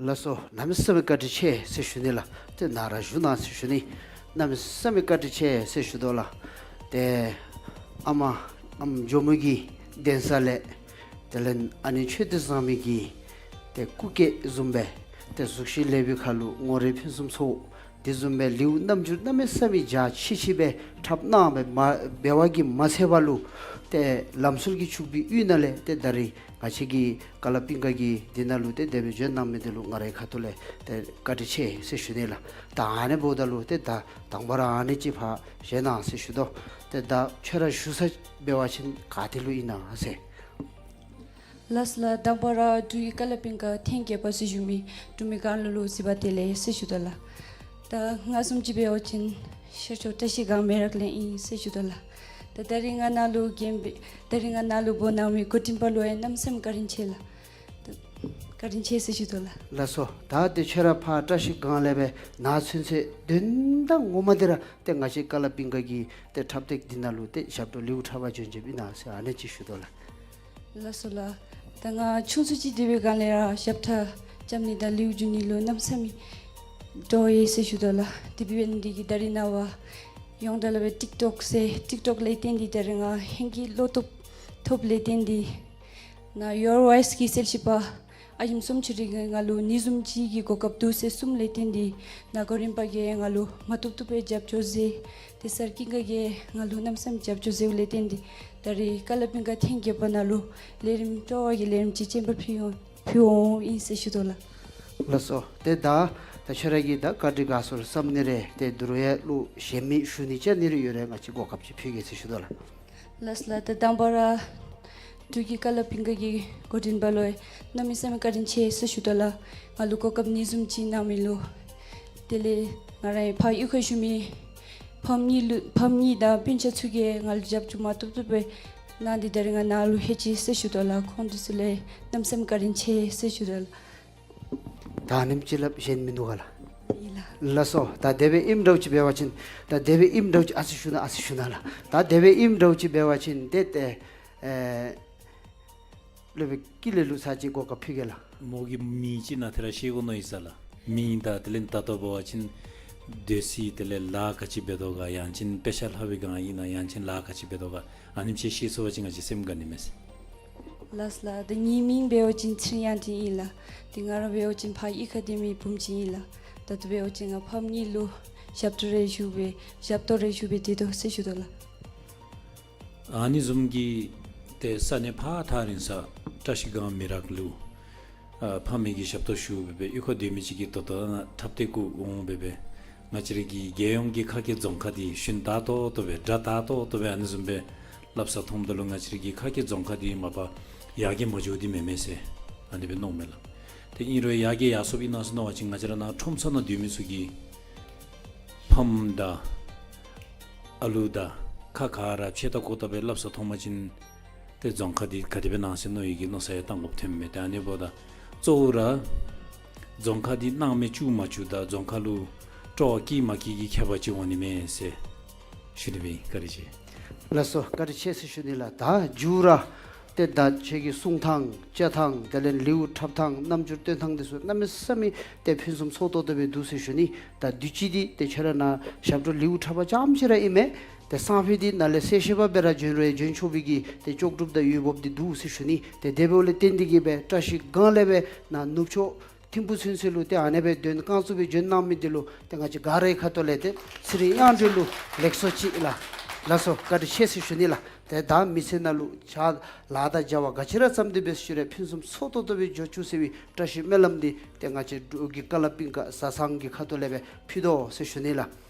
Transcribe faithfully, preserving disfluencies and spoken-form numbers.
ལགས་སོ། གནམ་མེད་ས་མེད་བཀའ་དྲིན་ཆེ་ཟེར་ཞུ་ནི་ལགས། ཏེ་ནཱ་ར་བཞུགས་གནང་ཟེར་ཞུ་ནི། གནམ་མེད་ས་མེད་བཀའ་དྲིན་ཆེ་ཟེར་ཞུ་དོ་ལགས། ཏེ་ཨ་མ་ཨམ་ཇོ་མོ་གི་གདན་ས་ལས་དེ་ལས་ཨ་ནེ་ཆོས་སྡེ་བཟང་མོ་གི་ཏེ་སྐུ་སྐྱེ་བཟུམ་སྦེ་ཏེ་གཟུགས་ཤིག་ལེགས་པའི་ཁར་ལུ་ངོ་རིས་ཕུན་སུམ་ཚོགས། དེ་བཟུམ་སྦེ་ལེའུ་རྣམ་འགྱུར་གནམ་མེད་ས་མེད་འཇའ་ཆི་ཆི་སྦེ་འཁྲབ་གནང་སྦེ་མ་འབད་བ་གིས་མ་ཚད་པ་ལུ་ཏེ་ལམ་སྲོལ་གྱི་ཕྱུག་པའི་དབུས་ནང་ལས་ཏེ་ད་རིས་ང་བཅས་ཀྱི་ཀ་ལ་པིང་ཀ་གི་འདི་ནང་ལུ་ཏེ་དེ་སྦེ་བྱོན་གནང་མི་འདི་ལུ་ང་རའི་ཁ་ཐུག་ལས་ཏེ་བཀའ་དྲིན་ཆེ་ཟེར་ཞུ་ནི་ལགས། ད་ཨ་ནི་འབདཝ་ད་ལུ་ཏེ་ད་དང་པ་ར་ཨ་ནི་ཅིག་ཕར་བཞེས་གནང་ཟེར་ཞུ་དོ། ཏེ་ད་ཁྱོད་ར་བཞུགས་ས་འབད་བ་ཅིན་ག་ཏེ་ལུ་ཨིན་ན་ཟེར། ལགས་ལགས། དང་པ་ར་འབྲུག་གི་ཀ་ལ་པིང་ཀ་ཐེངས་བརྒྱད་པ་ཟེར་ཞུ་མི་འབྲུག་མི་སྒང་ལུ་ལུ་གཟིགས་པ་དེ་ལས་ཟེར་ཞུ་དོ་ལགས། ད་ང་བཟུམ་ཅིག་འབད་བ་ཅིན་ཤར་ཕྱོགས་བཀྲ་ཤིས་སྒང་མེ་རག་ལེན་ཨིན་ཟེར་ཞུ་དོ་ལགས། ད་ད་རིས་ང་ནཱ་ལུ་གྱེན་འབད་ད་རིས་ང་ནཱ་ལུ་འབོ་གནང་མི་འགོ་འདྲེན་པ་ལུ་ཡང་གནམ་མེད་ས་མེད་བཀའ་དྲིན་ཆེ་ལགས། ད་བཀའ་དྲིན་ཆེ་ཟེར་ཞུ་དོ་ལགས། ལགས་སོ། ད་ཏེ་ཁྱོད་ར་ཕར་བཀྲ་ཤིས་སྒང་ལས་སྦེ་ནཱ་ཚུན་ཚོད་དོན་དག་ངོ་མ་འདི་ར་ཏེ་ང་བཅས་ཀ་ལ་པིང་ཀ་གི་ཏེ་འཁྲབ་སྟེགས་འདི་ནང་ལུ་ཏེ་ཞབས་བྲོ་ལེའུ་འཁྲབ་པར་བྱོན་བྱོནམ་ཨིན་ན་ཟེར་ཨ་ནི་ཅིག་ཞུ་དོ་ལགས། ལགས་སོ་ལགས། ད་ང་ཆུང་སུ་ཅིག་འདི་འབད་བའི་སྒང་ལས་ར་ཞབས་ཁྲ་རྐྱབ་ནི་དང་ལེའུ་བསྒྱུར་ནི་ལུ་གནམ་མེད་ས་མེད་འདྲོག་ཡི་ཟེར་ཞུ་དོ་ལགས། དེ་འབད་ནི་འདི་གིས་ད་རིས་ནངས་པ་ཡོངས་གྲགས་ལུ་སྦེ་ཊིཀ་ཊོཀ་ཟེར་ཊིཀ་ཊོཀ་ལས་བརྟེན་ཏེ་ད་རིས་ང་ཧེང་གི་བློ་སྟོབས་ཐོབ་ལས་བརྟེན་ཏེ་ནཱ་Your Voice གི་གསལ་བཤད་པ་ ཨ་ཞིམ་སུམ་ཆི་རིང་ང་ལུ་ནི་ཟུམ་ཅིག་གི་གོ་སྐབས་དུག་ཟེར་གསུངམ་ལས་བརྟེན་ཏེ་ནང་འགོ་རིམ་པ་གིས་ང་ལུ་མ་བཏུབ་བཏུབ་སྦེ་རྒྱབ་སྐྱོར་ཟེར། ཏེ་སར་ཀིང་ག་གིས་ང་ལུ་གནམ་མེད་ས་མེད་རྒྱབ་སྐྱོར་ཟེརཝ་ལས་བརྟེན་ཏེ་ད་རིས་ཀ་ལ་པིང་ག་ཐེངས་བརྒྱད་པ་ནང་ལུ་ལས་རིམ་སྤྲོ་བ་གི་ལས་རིམ་ཅིག་རྐྱངམ་ཕུལ་འོང་ཕུལ་འོང་ཨིན་ཟེར་ཞུ་དོ་ལགས། ལགས་སོ། ཏེ་ད་ད་ཁྱོད་ར་གིས་ད་བཀའ་དྲིན་དགའ་ཚོར་སམ་ནི་རེ་ཏེ་དུ་རུ་ཡ་ལུ་ཞལ་མི་ཞུ་ནི་ཅིག་ནི་རེ་ཡོད་རུང་ང་བཅས་གོ་སྐབས་ཅིག་ཕུལ་གེ་ཟེར་ཞུ་དོ་ལགས། ལགས་ལགས། ཏེ་དང་པ་ར་འབྲུག་གི་ཀ་ལ་པིང་ག་གི་འགོ་འདྲེན་པ་ལུ་གནམ་མེད་ས་མེད་བཀའ་དྲིན་ཆེ་ཟེར་ཞུ་དོ་ལགས། ང་ལུ་གོ་སྐབས་ནི་ཟུམ་ཅིག་གནང་མི་ལུ། དེ་ལས་ང་རའི་ཕར་གཡུས་ཁར་བཞུགས་མི་ཕམ་གཉིས་ལུ་ཕམ་གཉིས་དང་སྤུན་ཆ་ཚུ་གིས་ང་ལུ་རྒྱབ་སྐྱོར་མ་བཏུབ་བཏུབ་སྦེ་གནང་སྟེ་ད་རིས་ང་ནཱ་ལུ་ལྷོད་ཅི་ཟེར་ཞུ་དོ་ལགས། ཁོང་དེ་ཚུ་ལུ་གནམ་མེད་ས་མེད་བཀའ་དྲིན་ཆེ་ཟེར་ཞུ་དོ་ལགས། ད་ཨ་ནེམ་ཅིག་ལས་གཞན་མིན་འདུག་ག་ལགས། ཨིན་ལགས། ལགས་སོ། ད་དེ་སྦེ་ཨིནམ་འདྲཝ་ཅིག་འབད་བ་ཅིན་ད་དེ་སྦེ་ཨིནམ་འདྲཝ་ཅིག་ཨ་ཙི་ཞུ་ན་ཨ་ཙི་ཞུ་ན་ལགས། ད་དེ་སྦེ་ཨིནམ་འདྲཝ་ཅིག་འབད་བ་ཅིན་ཏེ་ཏེ་ཨེ་སློབ་དཔོན་ཀུན་ལེགས་ལུ་ཚར་གཅིག་གོ་སྐབས་ཕུལ་གེ་ལགས། མོ་གི་མིང་ཅིག་ནཱ་ཏེ་ར་ཤེས་དགོ་མནོ་ཡི་ས་ལགས། མིང་དང་དེ་ལས་ད་ལྟོ་འབད་བ་ཅིན་སྡོད་ས་དེ་ལས་ལཱ་ག་ཅི་འབད་དོ་ག་ཡང་ཅིན་དཔེ་ཆ་ལྷབ་པའི་སྒང་ཨིན་ན་ཡང་ཅིན་ལཱ་ག་ཅི་འབད་དོ་ག་ཨ་ནེམ་ཅིག་ཤེས་སོང་པ་ཅིན་ང་བཅས་སེམས་དགའ་ནི་མས་ཟེར། ལགས་ལགས། ཏེ་ངེའི་མིང་འབད་བ་ཅིན་ཚེ་རིང་དབྱངས་སྒྲོན་ཨིན་ལགས། ཏེ་ང་ར་འབད་བ་ཅིན་ཕར་གཡུས་ཁར་སྡོད་མི་བུམོ་ཅིག་ཨིན་ལགས། ད་ལྟོ་འབད་བ་ཅིན་ང་ཕམ་གཉིས་ལུ་ཞབས་ཏོག་རེ་ཞུ་སྦེ་ཞབས་ཏོག་རེ་ཞུ་སྦེ་སྡོད་དོ་ཟེར་ཞུ་དོ་ལགས། ཨ་ནི་བཟུམ་གྱི་ཏེ་ས་གནས་ཕར་ཐག་རིང་ས་བཀྲ་ཤིས་སྒང་མི་རག་ལུ་ཨ་ཕམ་གཉིས་ཀྱི་ཞབས་ཏོག་ཞུ་སྦེ་སྦེ་གཡུས་ཁར་སྡོད་མི་ཅིག་གིས་ད་ལྟོ་ནཱ་འཁྲབ་སྟེ་བཀུག་འོང་སྦེ་སྦེ་ང་བཅས་ར་གི་རྒྱལ་ཡོངས་ཀྱི་ཁ་སྐད་རྫོང་ཁ་འདི་ཞུན་དྲགས་ཏོག་ཏོ་སྦེ་དྲག་དྲགས་ཏོག་ཏོ་སྦེ་ཨ་ནི་བཟུམ་སྦེ་སླབ་ས་མཐོངམ་ད་ལུ་ང་བཅས་ར་གི་ཁ་སྐད་རྫོང་ཁ་འདི་མ་པ་ཡར་རྒྱས་མ་འགྱོ་དེ་མེན་མས་ཟེར་ཨ་ནི་སྦེ་མནོཝ་མས་ལགས། ཏེ་ཨིན་རུང་ཡར་རྒྱས་ཡར་སོངམ་ཨིན་ན་ཟེར་མནོ་བ་ཅིན་ང་བཅས་ར་ནཱ་ཁྲོམ་ས་ནང་སྡོད་མི་ཚུ་གིས་ཕམ་དང་ཨ་ལུ་དང་ཁ་ག་ར་ཕྱེ་ད་གོ་ད་སྦེ་སླབ་ས་མཐོང་པ་ཅིན་ཏེ་རྫོང་ཁ་འདི་ག་དེ་སྦེ་ཨིན་ན་ཟེར་མནོ་ཡི་གི་མནོ་བསམ་ཡང་བཏང་དགོཔ་ཐོནམ་མས། ཏེ་ཨ་ནི་འབདཝ་ད་གཙོ་བོ་ར་རྫོང་ཁ་འདི་སྣང་མེད་བཅུག་མ་བཅུག་དང་རྫོང་ཁ་ལུ་སྤྲོ་བ་སྐྱེ་མ་སྐྱེ་གི་ཁྱད་པར་ཅིག་འོང་ནི་མས་ཟེར་ཞུ་ནི་སྦེ་བཀའ་དྲིན་ཆེ། ལགས་སོ། བཀའ་དྲིན་ཆེ་ཟེར་ཞུ་ནི་ལགས། ད་མཇུག་ར་ཏེ་ད་ཁྱེད་ཀྱི་གསུང་ཐངས་བཅའ་ཐངས་དེ་ལས་ལེའུ་འཁྲབ་ཐངས་རྣམ་འགྱུར་སྟོན་ཐངས་འདི་ཚུ་གནམ་མེད་ས་མེད་ཏེ་ཕུན་སུམ་ཚོགས་ཏོག་ཏོ་སྦེ་འདུག་ཟེར་ཞུ་ནི། ད་དུས་ཅི་འདི་ཏེ་ཁྱོད་ར་ནཱ་ཞབས་བྲོ་ལེའུ་འཁྲབ་པ་རྐྱངམ་ཅིག་ར་ཨིན་མས། ཏེ་སང་ཕོད་འདི་ནཱ་ལས་གསལ་བཤད་པ་སྦེ་ར་བྱོན་རུང་བྱོན་ཆོག་པའི་གི་ཏེ་ལྕོགས་གྲུབ་དང་འོས་འབབ་འདི་འདུག་ཟེར་ཞུ་ནི། ཏེ་དེ་འབདཝ་ལས་བརྟེན་ཏེ་གིས་སྦེ་བཀྲ་ཤིས་སྒང་ལས་སྦེ་ནཱ་ནུབ་ཕྱོགས་ཐིམ་ཕུ་ཚུན་ཚོད་ལུ་ཏེ་ཨ་ནེ་སྦེ་འདོན་རྐང་བཙུགས་སྦེ་བྱོན་གནང་མི་འདི་ལུ་ཏེ་ང་བཅས་ག་རའི་ཁ་ཐུག་ལས་ཏེ་ཚེ་རིང་དབྱངས་སྒྲོན་ལུ་ལེགས་སོ་ཅིག་ལགས། ལགས་སོ། བཀའ་དྲིན་ཆེ་ཟེར་ཞུ་ནི་ལགས། ཏེ་ད་མི་ཚེ་ནང་ལུ་ཕྱག་ལཱ་དང་བྱ་བ་ག་ཅི་ར་བརྩམས་ཏེ་འབད་ཞུ་རུང་ཕུན་སུམ་ཚོགས་ཏོག་ཏོ་སྦེ་འགྱོ་བཅུག་ཟེར་བའི་བཀྲ་ཤིས་སྨོན་ལམ་འདི་ཏེ་ང་བཅས་འབྲུག་གི་ཀ་ལ་པིང་ཀ་བཟའ་ཚང་གི་ཁ་ཐུག་ལས་སྦེ་ཕུལ་དོ་ཟེར་ཞུ་ནི་ལགས།